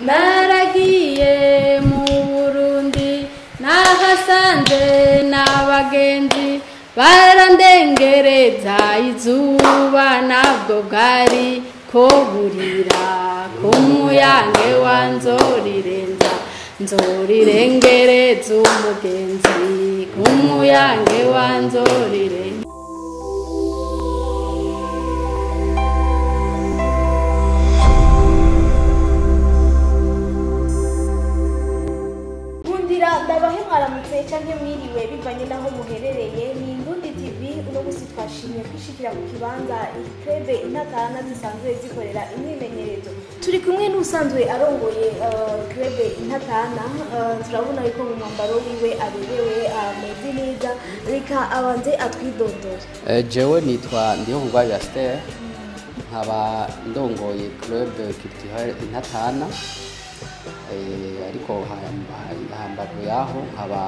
Naragiye mu Burundi nahasanze n'abagenzi barandengereza izuba nabwo bwari ko burira ku muyange wa Nzorirenza nzorirengereza umugenzi ku muyange wa Nzorirenza. Ndabahe mwaramutse canke mwiriwe bivanye naho muherereye. Ni Indundi TV. Uno musi twashimye kwishikira ku kibanza club Intatana zisanzwe zikorera imyimenyerezo. Turi kumwe n'usanzwe arongoye club Intatana. Turabona yuko mu mwambaro wiwe aberewe, ameze neza. Reka abanze atwidondore. Jewe nitwa Ndihokubwayo Aster, nkaba ndongoye club culturelle Intatana, ariko hambavu yaho nkaba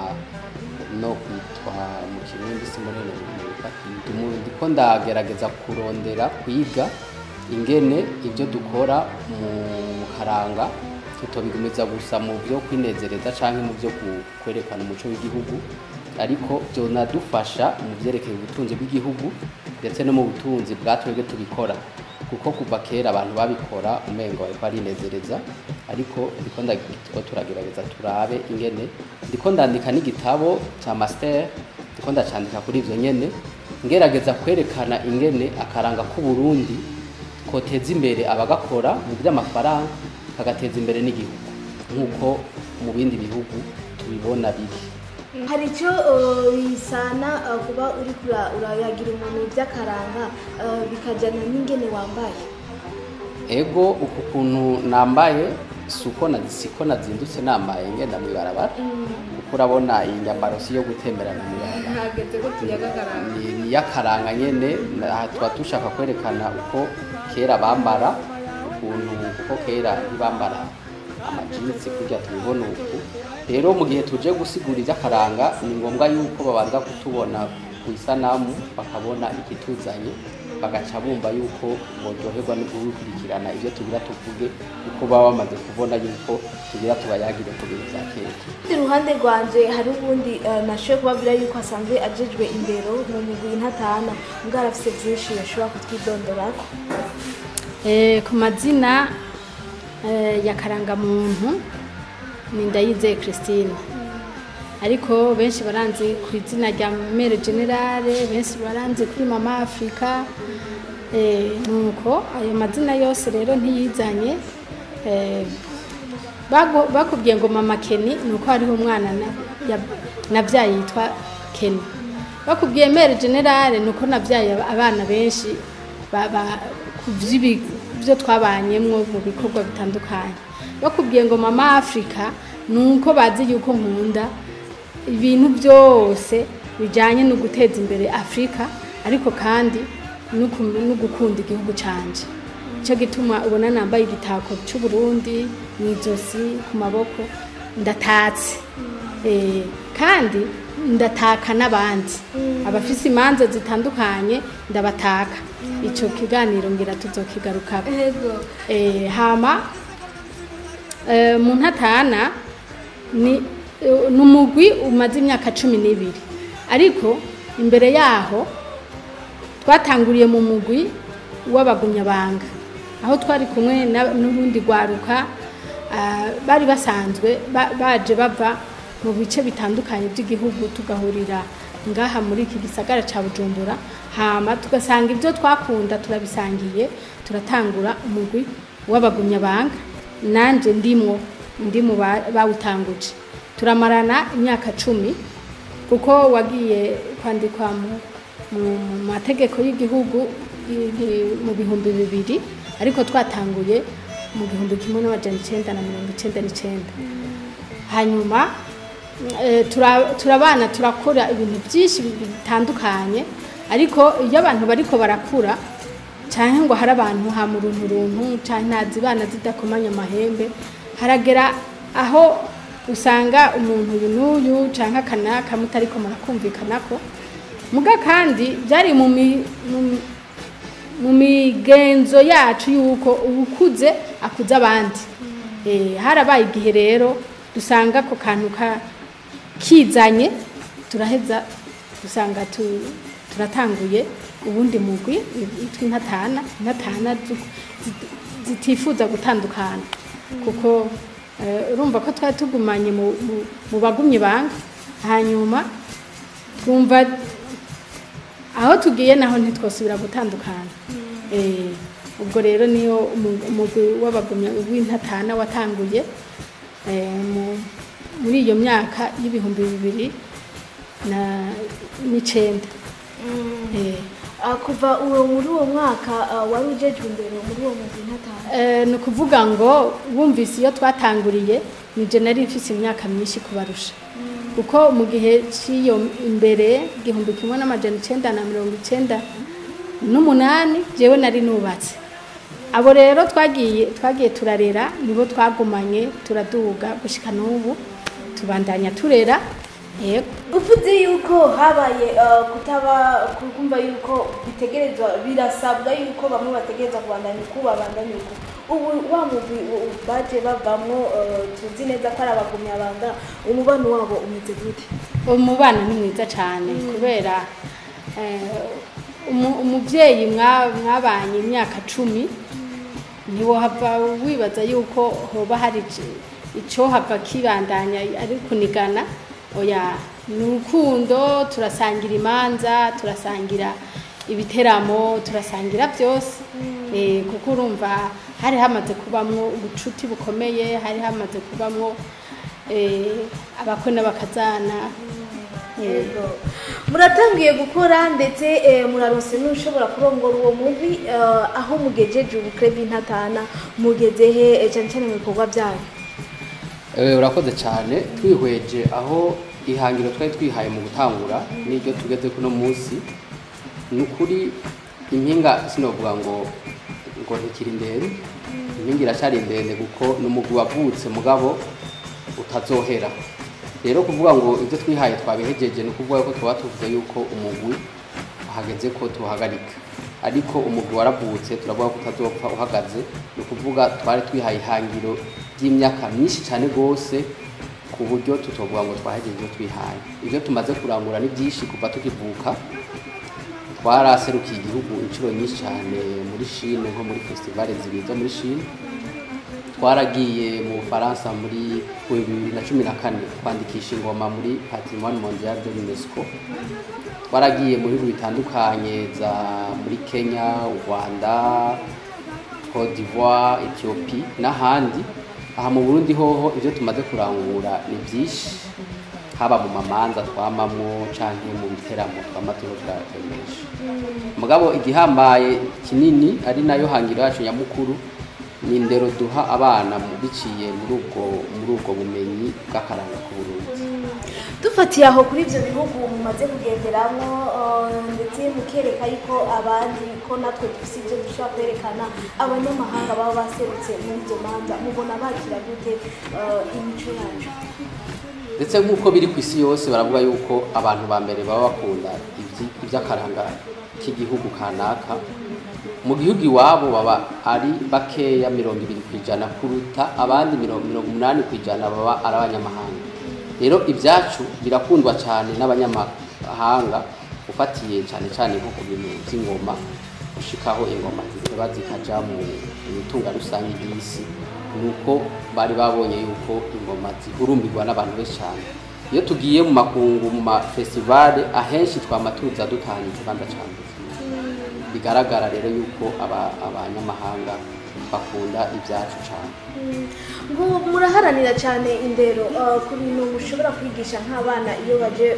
no kwitwa mu Kirundi simunene. Ndiko ndagerageza kurondera kwiga ingene ibyo dukora mu karanga tutobigumiza gusa mu byo kwinezereza canke mu byo kwerekana umuco w'igihugu, ariko byonadufasha mu vyerekeye ubutunzi bw'igihugu ndetse no mu butunzi bwa twebwe tubikora, kuko kuva kera abantu babikora umengo bariko barinezereza. Ariko ndiko ndiko turagerageza turabe ingene ndiko ndandika n'igitabo ca master, ndiko ndacandika kuri ivyo nyene, ngerageza kwerekana ingene akaranga k'u Burundi koteza imbere abagakora mu by'amafaranga, kagateza imbere n'igihugu nk'uko mu bindi bihugu tubibona biri. Hari icyo bisana kuba uri urayagira umuntu iby'akaranga bikajyana n'ingene wambaye? Ego, uku kuntu nambaye suko na siko nazindutse nambaye ngenda mw'ibarabara, kuko urabona iyi nyambaro si yo gutemberana mw'ibarabara. Hageze ko tuyaga akaranga. Ni y'akaranga nyene. Aha tuba dushaka kwerekana uko kera bambara, ukuntu kuko kera ntibambara amajinsi kurya tubibona uku. Rero mu gihe tuje gusigura iby'akaranga ni ngombwa yuko babanza kutubona ku isanamu, bakabona ikituzanye, bagaca bumva yuko boryoherwa no gukurikirana ibyo tugira tuvuge, kuko baba bamaze kubona yuko tugira tubayagire ku bintu vya kera. Iruhande rwanje hari ubundi nashoboye kubabwira yuko asanzwe ajejwe indero mu mugwi Intatana, mbwa arafise vyinshi yashobora kutwidondorako. Ku mazina ya karangamuntu ni Ndayizeye Christine, ariko benshi baranzi ku izina rya Mère Générale, benshi baranzi kuri Mama Africa. Nuko ayo mazina yose rero ntiyizanye. Bakubwiye ngo Mama Kenny nuko hariho umwana navyaye yitwa Kenny, bakubwiye Mère Générale nuko navyaye abana benshi byo twabanyemwo mu bikorwa bitandukanye, bakubwiye ngo Mama Africa nuko bazi yuko nkunda ibintu byose bijanye no guteza imbere Afrika, ariko kandi no gukunda igihugu canje. Ico gituma ubona nambaye igitako c'u Burundi mw'izosi, ku maboko ndatatse, kandi ndataka n'abandi abafise imanza zitandukanye ndabataka. Ico kiganiro ngira tuzokigarukako. Hama mu Ntatana ni numugwi umaze imyaka 12, ariko imbere yaho twatanguriye mu mugwi w'abagumyabanga, aho twari kumwe n'urundi rwaruka bari basanzwe baje bava mu bice bitandukanye by'igihugu, tugahurira ngaha muri iki gisagara ca Bujumbura, hama tugasanga ibyo twakunda turabisangiye, turatangura umugwi w'abagumyabanga, nanje ndimwo, ndi mu bawutanguje. Turamarana imyaka 10, kuko wagiye kwandikwa mu mategeko y'igihugu mu 2000, ariko twatanguye mu 1999. Hanyuma turabana turakora ibintu byinshi bitandukanye, ariko iyo abantu bariko barakura canke ngo hari abantu ha mu runtu canke ntazibana zidakomanya amahembe, haragera aho usanga umuntu uyu n'uyu canke akanaka mutariko murakumvikanako. Muga kandi byari mu migenzo yacu yuko uwukuze akuza abandi. Harabaye igihe rero dusanga ko kantu kizanye, turaheza dusanga turatanguye ubundi mugwi witwa Intatana, Intatana zitifuza gutandukana, kuko urumva ko twari tugumanye mu bagumye banga. Hanyuma twumva aho tugiye naho ntitwosubira gutandukana. Ubwo rero niyo umugwi w'abagumye w'Intatana watanguye muri iyo myaka y'2009. Kuva uwo muri uwo mwaka wari ujejwe imbere muri uwo mugwi Intatana? Ni ukuvuga ngo wumvise iyo twatanguriye nije nari mfise imyaka myinshi kubarusha, kuko mu gihe cy'iyo imbere 1998 jewe nari nubatse. Abo rero twagiye turarera, nibo twagumanye turaduga gushika n'ubu tubandanya turera. Yego. Uvuze yuko habaye kutaba kumva yuko bitegerezwa, birasabwa yuko bamwe bategerezwa kubandanya uku, babandanya uku. Ubu wa mugwi baje bavamwo, tuzi neza ko ari abagumyabanga, umubano wabo umeze gute? Umubano ni mwiza cyane, kubera umubyeyi mwabanye imyaka 10 ntiwohava wibaza yuko hoba hari ico hava kibandanya ari kunigana. Oya, ni urukundo, turasangira imanza, turasangira ibiteramo, turasangira byose. Kuko urumva hari hamaze kubamwo ubucuti bukomeye, hari hamaze kubamwo abakwe n'abakazana. Muratangiye gukora ndetse muraronse n'ushobora kurongora uwo mugwi. Aho mugejeje ubu club Intatana mugeze he, cyane cyane mu bikorwa byanyu? Urakoze cyane. Twihweje aho ihangiro twari twihaye mu gutangura n'iryo tugeze kuno munsi, ni ukuri impinga sinovuga ngo ntikiri ndende, impinga iracyari ndende, kuko ni umugwi wavutse mugabo utazohera. Rero kuvuga ngo ibyo twihaye twabihejeje ni ukuvuga ko tuba tuvuze yuko umugwi hageze ko tuhagarika, ariko umugwi waravutse, turavuga ko utazopfa uhagaze. Ni ukuvuga twari twihaye ihangiro ry'imyaka myinshi cyane rwose, ku buryo tutovuga ngo twahejeje ibyo twihaye. Ibyo tumaze kurangura ni byinshi. Kuva tukivuka twaraserukiye igihugu inshuro nyinshi cyane muri Chine, nko muri festival zibiri zo muri Chine. Twaragiye mu Bufaransa muri 2014 kwandikisha ingoma muri Patrimoine Mondial de l'UNESCO. Twaragiye mu bihugu bitandukanye, za muri Kenya, u Rwanda, Cote d'Ivoire, Ethiopie n'ahandi. Aha mu Burundi hoho ibyo tumaze kurangura ni byinshi, haba mu mamanza twamamwo canke mu biteramo twama turiko turaremesha. Mugabo igihambaye kinini, ari nayo hangiro yacu nyamukuru, ni indero duha abana biciye muri ubwo bumenyi bw'akaranga k'Uburundi. Dufatiye aho kuri ibyo bihugu mumaze kugenderamo, ndetse mukereka yuko abandi ko natwe dufite ibyo dushobora kwerekana, abanyamahanga baba baserutse muri izo manza mubona bakira gute imico yacu? Ndetse nk'uko biri ku isi yose, baravuga yuko abantu ba mbere baba bakunda iby'akaranga k'igihugu kanaka mu gihugu iwabo baba ari bakeya, 20% kuruta abandi 80% baba ari abanyamahanga. Rero ibyacu birakundwa cyane n'abanyamahanga, ufatiye cyane cyane nko ku bintu by'ingoma, gushikaho ingoma ziteba zikaja mu itunga rusange ry'isi, nuko bari babonye yuko ingoma zihurumbirwa n'abantu benshi cyane. Iyo tugiye mu makungu, mu mafestivale, ahenshi twama tuza dutahana ikibanza ca mbere. Bigaragara rero yuko abanyamahanga bakunda ibyacu cyane. Ngo muraharanira cyane indero, ku bintu mushobora kwigisha nk'abana iyo baje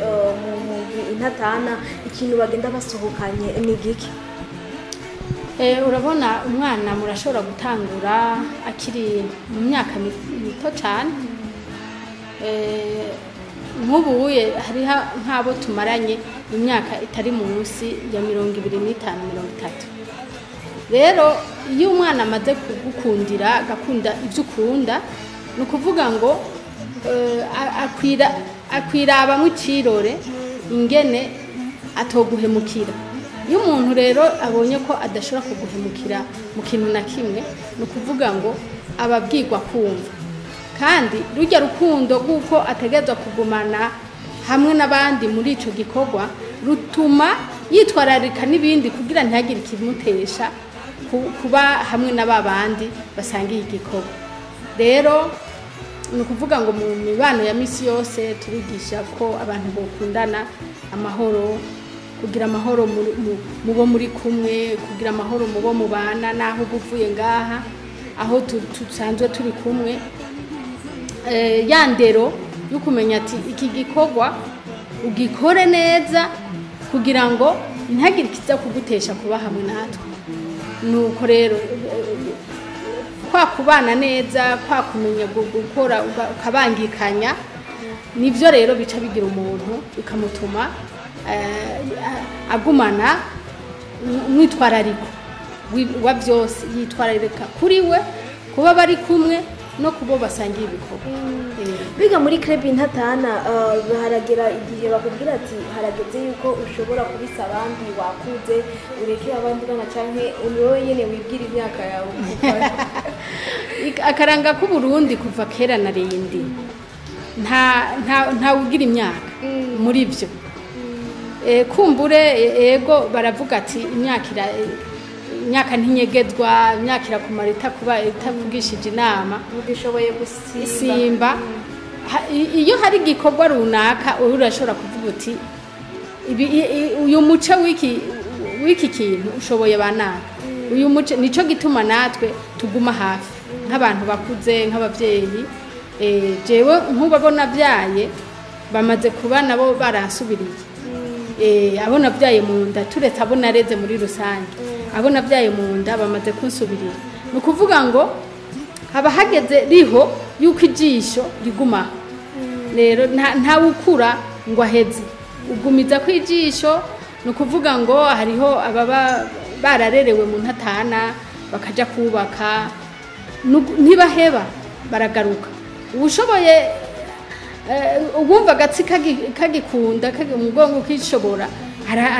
mu mugwi Intatana, ikintu bagenda basohokanye ni giki? Urabona umwana murashobora gutangura akiri mu myaka mito cyane. Nk'ubuye hariho nk'abo tumaranye imyaka itari munsi ya 25, 30. Rero iyo umwana amaze kugukundira, agakunda ibyo ukunda, ni ukuvuga ngo akwirabamwo ikirore ingene atoguhemukira. Iyo umuntu rero abonye ko adashobora kuguhemukira mu kintu na kimwe, ni ukuvuga ngo aba abwirwa kumva. Kandi rujya rukundo rw'uko ategerezwa kugumana hamwe n'abandi muri ico gikorwa rutuma yitwararika n'ibindi kugira ntihagire ikimutesha kuba hamwe na ba bandi basangiye igikorwa. Rero ni ukuvuga ngo mu mibano ya misi yose turigisha ko abantu bokundana, amahoro, kugira amahoro mu bo muri kumwe, kugira amahoro mu bo mubana naho uba uvuye ngaha aho dusanzwe turi kumwe. Ya ndero yo kumenya ati iki gikorwa ugikore neza kugira ngo ntihagire ikiza kugutesha kuba hamwe natwe. Nuko rero kwa kubana neza, kwa kumenya gukora ukabangikanya, nivyo rero bica bigira umuntu bikamutuma agumana umwitwarariko wa byose, yitwararika kuri we kuba bari kumwe no kubo basangiye ibikorwa. Biga muri club Intatana haragera igihe bakubwira ati harageze yuko ushobora kubisa abandi wakuze, ureke abandi bana canke wowe nyene wibwira imyaka yawe. Akaranga k'u Burundi kuva kera na rindi nta ugira imyaka muri byo. Kumbure ego baravuga ati imyaka ntinyegezwa, imyaka irakumara itakuba itavugishije inama, ugishoboye gusimba. Iyo hari igikorwa runaka urashobora kuvuga uti uyu muce w'iki kintu ushoboye banaka, uyu muce. Nico gituma natwe tuguma hafi nk'abantu bakuze, nk'abavyeyi. Jewe nk'ubabona byaye bamaze kuba nabo baransubiriye. Abo nabyaye mu nda, turetse abo nareze muri rusange, abo nabyaye mu nda bamaze kunsubirira. Ni ukuvuga ngo haba hageze riho yuko ijisho rigumaho. Rero ntawukura ngo aheze, ugumiza ku ijisho. Ni ukuvuga ngo hariho ababa bararerewe mu Ntatana bakaja kubaka, ntibaheba baragaruka. Ubushoboye uwumva agatsi kagikunda umugongo ukishobora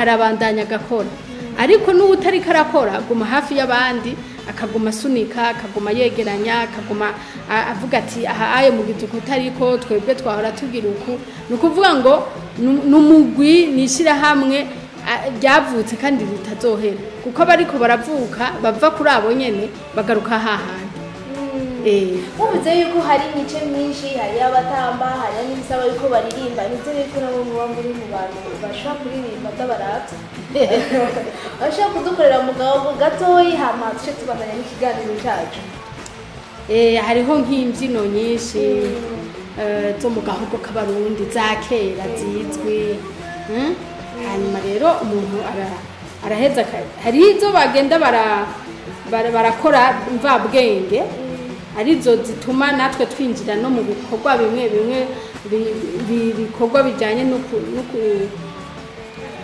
arabandanya agakora, ariko n'uwutariko arakora aguma hafi y'abandi, akaguma asunika, akaguma yegeranya, akaguma avuga ati aha ayo mugize uko utariko, twebwe twahora tugira uku. Ni ukuvuga ngo n'umugwi ni ishyirahamwe ryavutse kandi ritazohera, kuko abariko baravuka bava kuri abo nyene bagaruka hahandi. Muvuze yuko hari imice myinshi, hari abatamba, hari n'ibisaba yuko baririmba, nizere yuko nabo muba muri mu bantu bashobora kuririmba atabaravye, bashobora kudukorera mu gahogo gatoyi, hama duce tubandanya n'ikiganiro cacu. Hariho nk'imbyino nyinshi zo mu gahogo k'abarundi za kera zizwi. Hanyuma rero umuntu araheza, hari izo bagenda barakora mvabwenge, arizo zituma natwe twinjira no mu bikorwa bimwe bimwe bikorwa bijyanye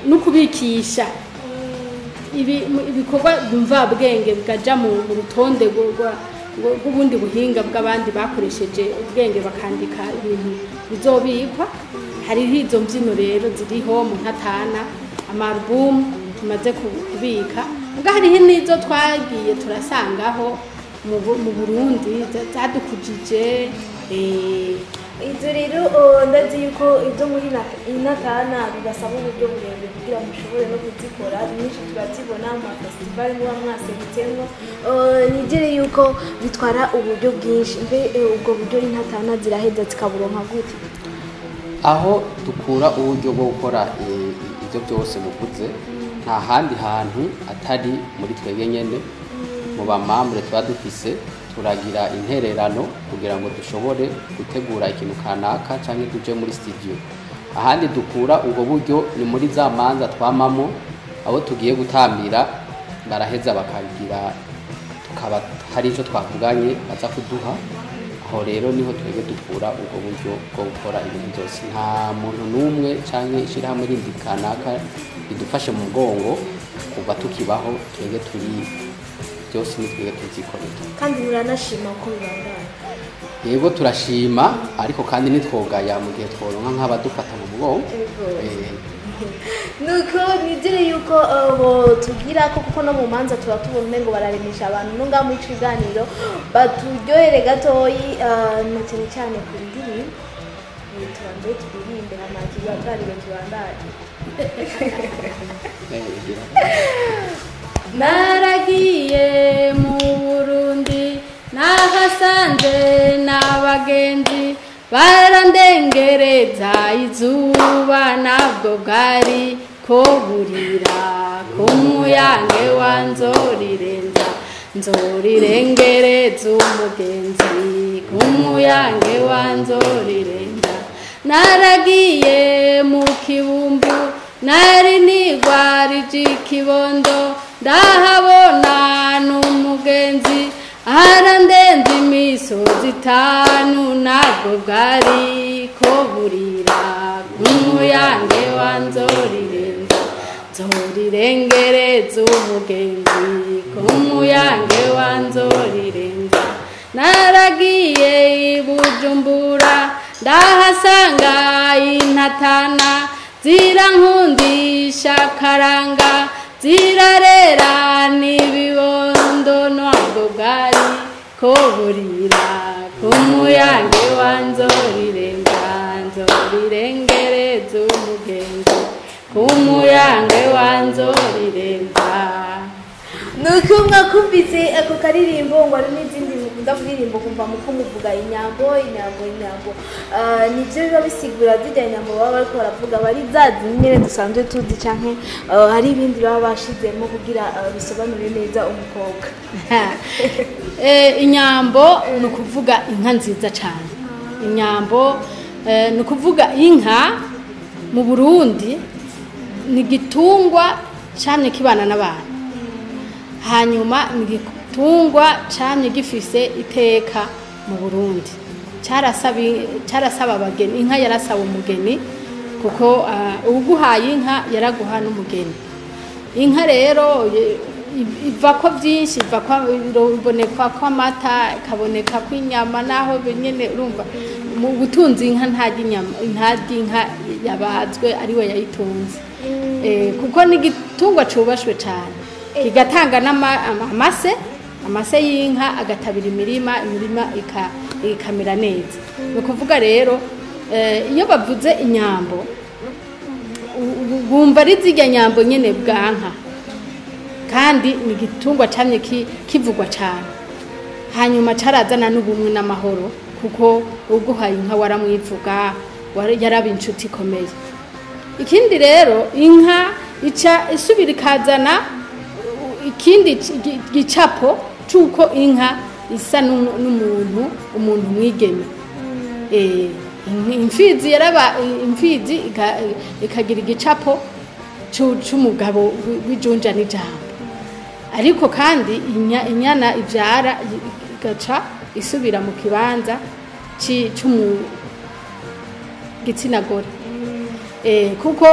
no kubikisha ibikorwa mvabwenge bigaja mu rutonde rw'ubundi buhinga bw'abandi bakoresheje ubwenge bakandika ibintu bizobikwa. Hariho izo mbyino rero ziriho mu Ntatana, amarubumu tumaze kubika, ubwo hariho n'izo twagiye turasangaho mu Burundi zadukujije. Izo rero ndazi yuko ibyo muri Intatana bibasaba uburyo burebure kugira ngo mushobore no kuzikora, nyinshi turazibona mu mafestival muba mwaserutsemwo. Nigere yuko bitwara uburyo bwinshi, mbe ubwo buryo Intatana ziraheza zikaburonka gute? Aho dukura uburyo bwo gukora ibyo byose muvuze, nta handi hantu atari muri twebwe nyene mu bamambre tuba dufise, turagira intererano kugira ngo dushobore gutegura ikintu kanaka canke tuje muri studio. Ahandi dukura ubwo buryo ni muri za manza twamamo, abo tugiye gutambira baraheza bakagira, tukaba hari ico twavuganye baza kuduha. Aho rero niho twebwe dukura ubwo buryo bwo gukora ibintu byose. Nta muntu n'umwe canke ishirahamwe rindi kanaka ridufashe mu mugongo kuva tukibaho, twebwe turi byose ni twebwe tuzikorera. Kandi muranashima ko bibandanya? Yego turashima, ariko kandi ntitwogaya mu gihe tworonka nk'abadufata mu mugongo. Nuko nizere yuko tugira ko kuko no mu manza tuba tubona umengo bararemesha abantu, no ngaha muri ico kiganiro baturyohere gatoyi, na cyane cyane ku ndirimbo. Tubanze turirimbe hama ikiganiro tubandanye. Naragiye mu Burundi, nahasanze n'abagenzi barandengereza izuba, nabwo bwari ko burira ku muyange wa Nzorirenza, nzorirengereza umugenzi ku muyange wa Nzorirenza. Naragiye mu Kibumbu, nari nigwarije ikibondo, ndahabona n'umugenzi arandenza imisozi itanu, nabwo bwari ko burira ku muyange wa Nzorirenza, nzorirengereza umugenzi ku muyange wa Nzorirenza. Naragiye i Bujumbura, ndahasanga intatana zirankundisha karanga, zirarera n'ibibondo, ntabwo bwari ko burira ku muyange wa Nzorirenza, nzorirengereza umugenzi ku muyange wa Nzorirenza. Nuko mwakumvise ako karirimbo, ngo hari n'izindi mukunda kuririmba kumva muko muvuga inyambo inyambo inyambo. Nivyo biba bisigura zirya nyambo baba bariko baravuga, bari za nyene dusanzwe tuzi, canke hari ibindi baba bashizemo kugira bisobanure neza umukobwa? Inyambo ni ukuvuga inka nziza cyane. Inyambo ni ukuvuga inka mu Burundi ni igitungwa camye kibana n'abantu, hanyuma ni igitungwa camye gifise iteka mu Burundi. Carasaba abageni, inka yarasaba umugeni, kuko uguhaye inka yaraguha n'umugeni. Inka rero iva ko byinshi, iva ko iboneka ko amata, ikaboneka ko inyama, naho nyene urumva mu gutunza inka ntarya inyama, ntarya inka yabazwe ariwe yayitunze. Kuko ni igitungwa cubashwe cyane, kigatanga n'amase, amase y'inka agatabira imirima, imirima ikamera neza. Ni ukuvuga rero iyo bavuze inyambo bumva ari zirya nyambo nyene bwanka, kandi ni igitungwa camye kivugwa cyane. Hanyuma carazana n'ubumwe n'amahoro, kuko uguhaye inka waramwivuga, yaraba inshuti ikomeye. Ikindi rero inka ica isubira ikazana ikindi gicapo c'uko inka isa n'umuntu, umuntu mwigeme. Imfizi yaraba imfizi ikagira igicapo c'umugabo w'ijunja n'ijambo. Ariko kandi inyana ivyara igaca isubira mu kibanza gitsina gore. Kuko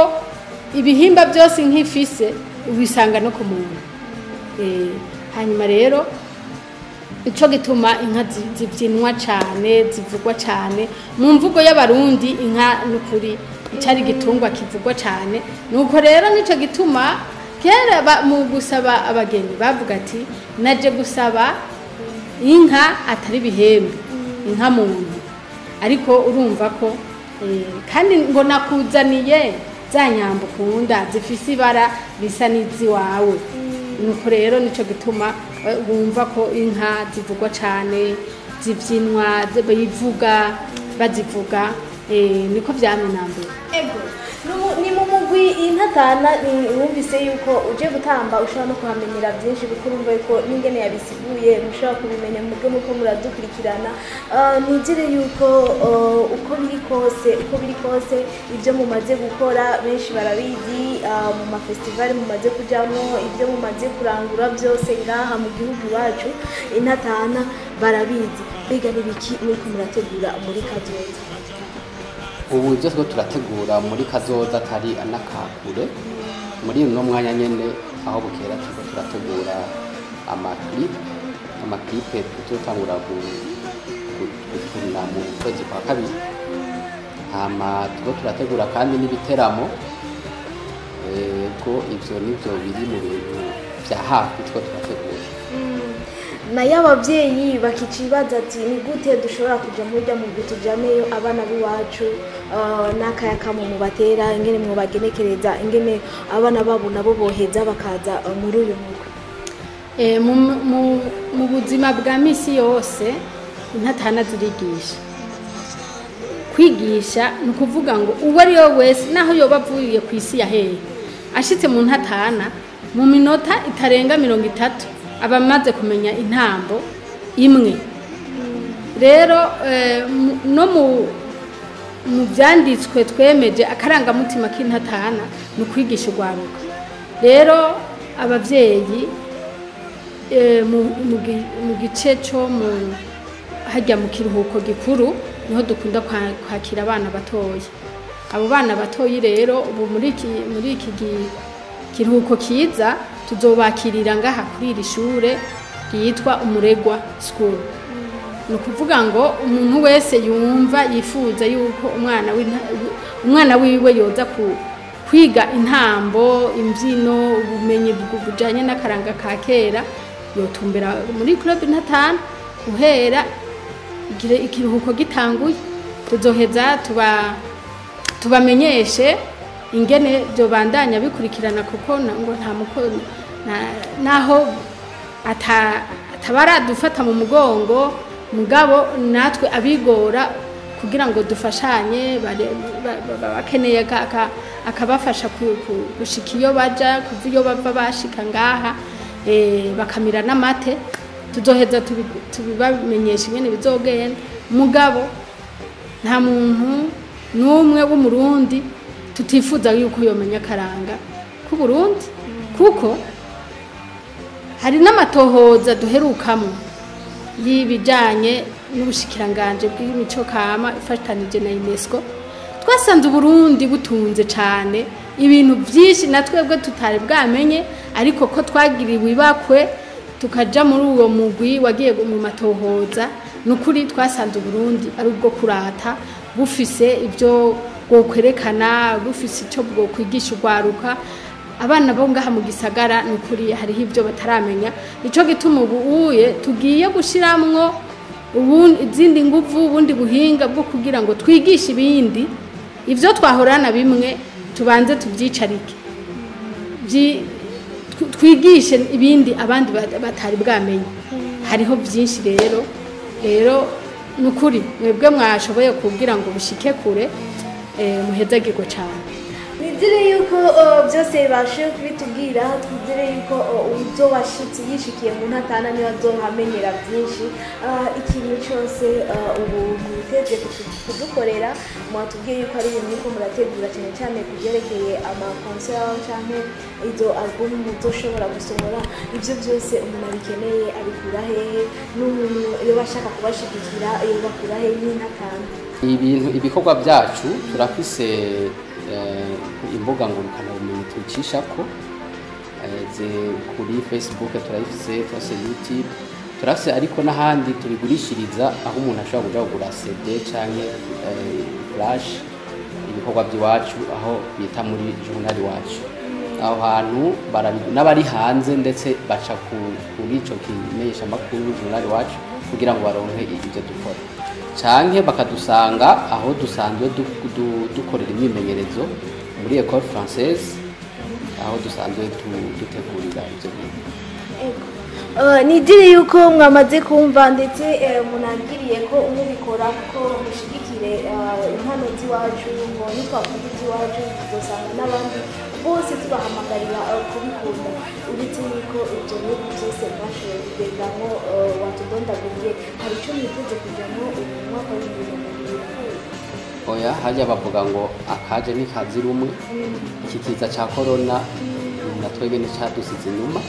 ibihimba byose nk'ifise ubisanga no ku muntu. Hanyuma rero ico gituma inka zibyinwa cyane, zivugwa cyane mu mvugo y'Abarundi. Inka n'ukuri icari gitungwa kivugwa cyane. Nuko rero nico gituma kera mu gusaba abageni bavuga ati naje gusaba inka atari bihembe, inka muntu. Ariko urumva ko kandi ngo nakuzaniye za nyambo ukunda zifise ibara risa n'iziwawe. Nuko rero nico gituma wumva ko inka zivugwa cyane, zibyinwa, bivuga, bazivuga, niko vyamye na mbere. Ego, ni mu mugwi Intatana, wumvise yuko uje gutamba ushobora no kuhamenyera byinshi, kuko urumva yuko n'ingene yabisiguye mushobora kubimenya mubwe muko muradukurikirana. Nizere yuko uko biri kose, uko biri kose ibyo mumaze gukora benshi barabizi, mu mafestivali mumaze kujamwo, ibyo mumaze kurangura byose ngaha mu gihugu iwacu Intatana barabizi. Mbega n'ibiki muriko murategura muri kazoza? Ubu ibyo two turategura muri kazoza atari anakakure, muri uno mwanya nyene aho bukera turiko turategura amaclip, amaclipe tuzotangura gutuna mu kwezi kwa kabiri. Hama turiko turategura kandi n'ibiteramo. Ego, ivyo nivyo biri mu bintu vya hafi two turategura. Nayo ababyeyi bakicibaza ati: "Ni gute dushobora kuja muri rya mugwi, tujaneyo abana b'iwacu?" N'akaya kamo mubatera, ingene mwobagenekereza, ingene abana babo nabo boheza bakaza muri uyu mugwi? Mu buzima bwa misi yose, intatana zirigisha. Kwigisha ni ukuvuga ngo uwo ari we wese, naho yoba avuye ku isi ya hehe, ashitse mu ntatana, mu minota itarenga 30 aba amaze kumenya intambo imwe. Rero no mu byanditswe twemeje, akarangamutima k'intatana ni ukwigisha urwaruka. Rero ababyeyi, mu gice cyo mu hajya mu kiruhuko gikuru, niho dukunda kwakira abana batoya. Abo bana batoyi rero, ubu muri iki kiruhuko kiza, tuzobakirira ngaha kuri iri shure ryitwa Umuregwa School. Ni ukuvuga ngo umuntu wese yumva yifuza yuko umwana wiwe yoza kwiga intambo, imbyino, ubumenyi bujanye n'akaranga ka kera, yotumbera muri club Intatana guhera ikiruhuko gitanguye. Tuzoheza tubamenyeshe ingene byobandanya bikurikirana, kuko ngo nta muko naho atabaradufata mu mugongo, mugabo natwe abigora kugira ngo dufashanye, bakeneye akabafasha gushika iyo baja, kuva iyo bava bashika ngaha, bakamira n'amate. Tuzoheza tubibamenyesha ingene bizogenda, mugabo nta muntu n'umwe w'Umurundi tutifuza yuko yomenya akaranga k'Uburundi, kuko hari n'amatohoza duherukamo y'ibijyanye n'ubushikiranganje bw'imico kama ifatanije na UNESCO. Twasanze Uburundi butunze cyane ibintu byinshi na twebwe tutari bwamenye, ariko ko twagiriwe ibakwe tukaja muri uwo mugwi wagiye mu matohoza, ni ukuri twasanze Uburundi ari ubwo kurata, bufise ibyo bwokwerekana, bufise icyo bwokwigisha urwaruka. Abana bo ngaha mu gisagara, ni ukuri hariho ibyo bataramenya. Nico gituma ubu uye tugiye gushiramwo izindi nguvu, ubundi buhinga bwo kugira ngo twigishe ibindi. Ibyo twahorana bimwe tubanze tubyicarike, twigishe ibindi abandi batari bwamenye. Hariho byinshi rero. Rero ni ukuri mwebwe mwashoboye kubwira ngo bishike kure, muhezagirwe cyane. Nizere yuko byose bibashe kubitubwira. Twizere yuko uzobashitsi yishikiye mu ntatana niyo azohamenyera byinshi. Ikintu cyose ubu mwiteze kudukorera, mwatubwiye yuko ari ibintu yuko murategura, cyane cyane ku byerekeye ama concert canke izo album muzoshobora gusohora. Ibyo byose umuntu abikeneye abikura hehe? N'umuntu iyo bashaka kubashigikira, iyo bakura hehe n'intatana? Ibintu, ibikorwa byacu, turafise imbuga ngurukanabumenyi tucishako, kuri Facebook turayifise, turafise YouTube, turafise ariko n'ahandi tubigurishiriza, aho umuntu ashobora kuja kugura CD canke flash, ibikorwa by'iwacu, aho bita muri Journal Iwacu. Aho hantu n'abari hanze ndetse baca kuri ico kimenyeshamakuru Journal Iwacu kugira ngo baronke ibyo dukora, canke bakadusanga aho dusanzwe dukorera imyimenyerezo muri École Française, aho dusanzwe dutegurira ivyo bintu. Ego. Nizere yuko mwamaze kumva, ndetse munagiriye ko mubikora, kuko mushigikire impano z'iwacu, ngo nitwakunda iby'iwacu tuzosanga n'abandi bose tubahamagarira kubikunda. Uretse yuko ibyo bihugu byose mwashoboye kugendamo, watudondaguriye, hari icyo mwiteze kujyamo uyu mwaka wa 2022? Oya, hajya bavuga ngo akaje ntikazira umwe. Iki kiza ca corona na twebwe nticadusize inyuma.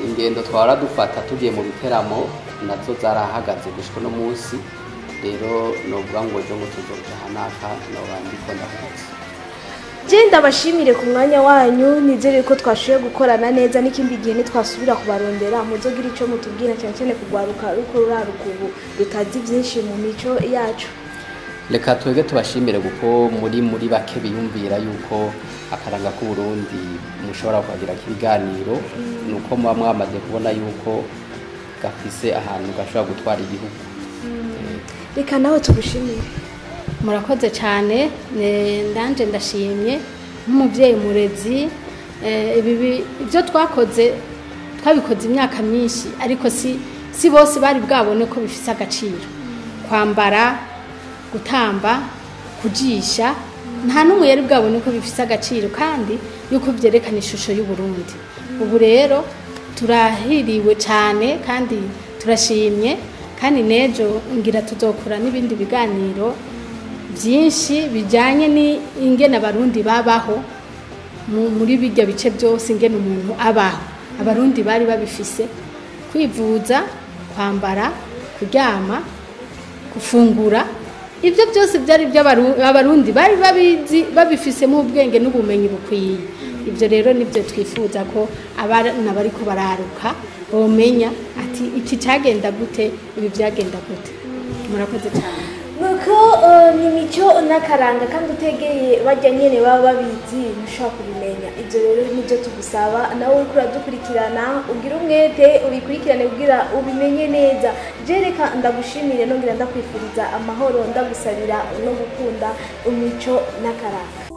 Ingendo twahora dufata tugiye mu biteramo nazo zarahagaze gushika no munsi. Rero novuga ngo ejo ngo tuzoja hanaka, noba ndiko ndavutse. Je ndabashimire ku mwanya wanyu. Nizere ko twashoboye gukorana neza, n'ikindi gihe nitwasubira kubarondera muzogira icyo mutubwira, cyane cyane kugwaruka ruko ruraruka ubu rutazi byinshi mu mico yacu. Reka twebwe tubashimire kuko muri bake biyumvira yuko akaranga k'Uburundi mushobora kuhagira ibiganiro, nuko muba mwamaze kubona yuko gafise ahantu gashobora gutwara igihugu. Reka nawe tugushimire. Murakoze cyane, ndanje ndashimye nk'umubyeyi murezi. Ibyo twakoze twabikoze imyaka myinshi, ariko si bose bari bwabone ko bifise agaciro. Kwambara, gutamba, kujisha, nta n'umwe yari bwabone ko bifise agaciro kandi yuko byerekana ishusho y'Uburundi. Ubu rero turahiriwe cyane kandi turashimye, kandi n'ejo ngira tuzokora n'ibindi biganiro byinshi bijyanye n'ingene Abarundi babaho muri bijya bice byose, ingene umuntu abaho. Abarundi bari babifise: kwivuza, kwambara, kuryama, gufungura, ibyo byose byari Abarundi bari babizi, babifisemo ubwenge n'ubumenyi bukwiye. Ibyo rero nibyo twifuza ko abana bariko bararuka bomenya, ati iki cyagenda gute, ibi byagenda gute. Murakoze cyane. Nuko ni mico n'akaranga, kandi utegeye bajya nyene baba babizi ntushobora kubimenya. Ibyo rero nibyo tugusaba, nawe uriko uradukurikirana ugira umwete ubikurikirane kugira ubimenye neza. Je reka ndagushimire, nongera ndakwifuriza amahoro, ndagusabira no gukunda imico n'akaranga.